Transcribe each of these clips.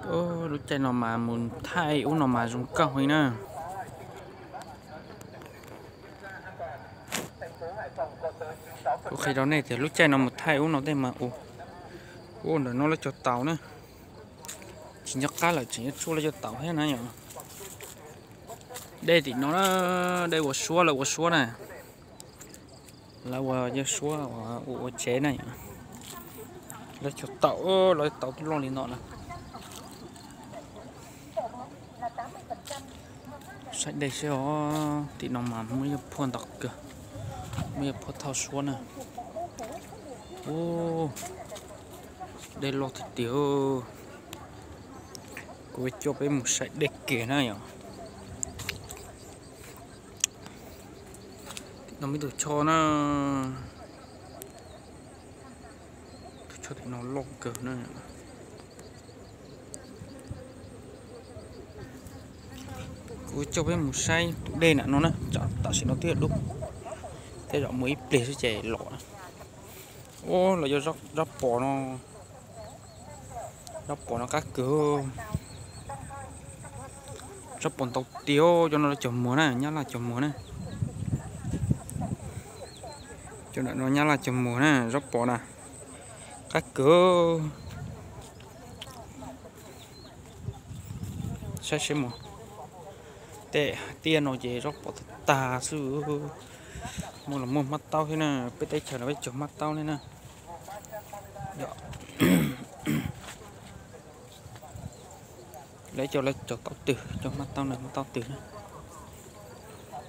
Lub caij no mas mus thaij ub no mas zoo kawg heev na. Kuv qhia rau nej tias lub caij no mus thaij ub no tej mas ua, ua ntawm no lawv cog taus na. Tsis nco qab lawm tseem yuav tshuaj lawv cog taus thiab na yom. Dej tim no na, dej ua suab lawv ua suab na. Lawv ua yawg suab ua ua tsev na yom. Lawv cog taus, lawv taus loj li no na. Saib dej seb os, tim no mas muaj ib yawg phuaj ntau kawg, muaj ib yawg phuaj thauj suab na. Ub, dej loj tiag tiag. Kuv coj peb mus saib dej kiag na yom. Tim no muaj ib tug choj na, tus choj tim no loj kawg na. Kuv coj peb mus saib tus dej nram no na, tam sim no twb dub, tej zaum mus ib pliag xwb ces los na. Ub, los yog zaub pos no, zaub pos no qab kawg. Zaub pos ntau tiag, cov no lawv cog muag na, nyab laj cog muag na. Cov no nyab laj cog muag na, zaub pos na, qab kawg. Saib seb mus, tej tiaj no ces zaub pos tag tag xwb. Muaj los muaj hmab taub thiab na, peb teb chaws no peb cog hmab taub thiab na. Lawv cog, lawv cog taub twg, cog hmab taub na, hmab taub twg na.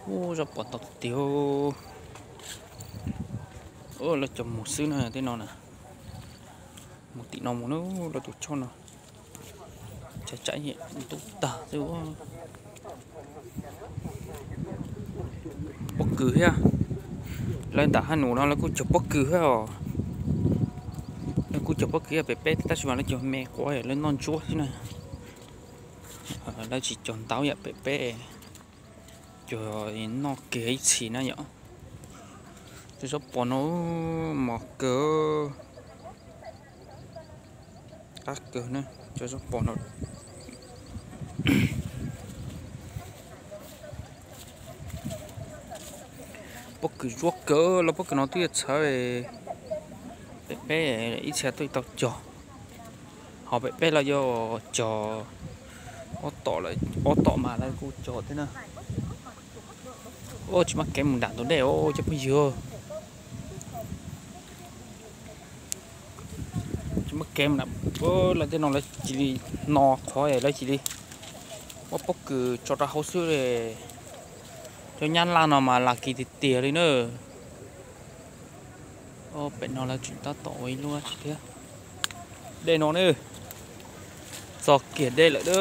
Ub, zaub pos ntau tiag. Lawv cog mus xwb na tej no na. Mus tim no mus na, lawv tus choj no. Tsam tsam ntub tag xwb. Pob kws thiab, lawv nram hab nus no lawv kuj cog pob kws thiab os. Lawv kuj cog pob kws pem peb tab sis mas lawv cog me quav lawv noj ntsuab xwb na. Lawv tsis cog ntau yam pem peb, cog noj kiag ib txhis na yom. Tej zaub pos no mos kawg, qab kawg na, cov zaub pos no. Pob kws zuab kawg, los pob kws no twb yuav txhawv pem peb ib txhia twb tau cog. Ho pem peb los yuav cog ob tom, ob tom mas lawv kuj cog thiab na. Ua tsis muaj kev mus nram tus dej os cov phooj ywg. Tsis muaj kev mus nram, lawv tej no lawv cia li no qhov lawv cia li muab pob kws tso rau hauv xwb. Cov nyab laj no mas lam kis tiag tiag li na. Pem no lawv tseem tab tom ua ib lub dab tsi thiab. Dej no na, txog kiag dej lawm na.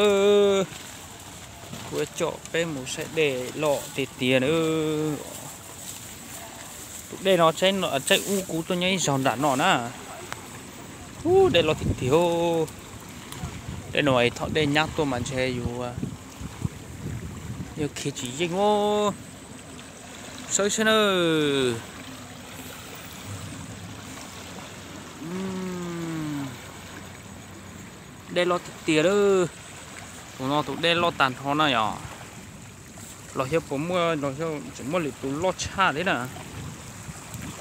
Kuv yuav coj peb mus saib dej loj tiag tiag na. Tus dej no tsaib ub kuv tuaj nyob ib zaug nram no na. Ub, dej loj tiag tiag. Dej no es thaum dej nyab tuaj mas ntshe yus yuav khiav tsis yeej os. Saib saib na. Dej loj tiag tiag lawm. Tus no tus dej loj tag nrho na yom. Los xyov puas muaj, los xyov tseem muaj lwm tus loj tshaj thiab na.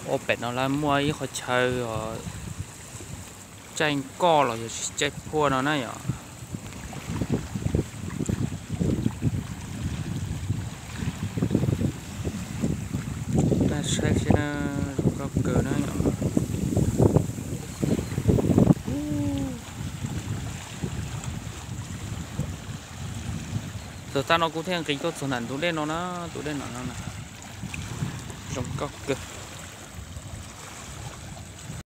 Ua pem no lawv muaj ib qhov chaw caij nkoj los yog caij phuaj no na yom. Saib seb na, zoo nkauj kawg na yom. Txog tag no kuv thiaj nqis tuaj txog nram ntug dej no na, tus dej no na, zoo nkauj kawg.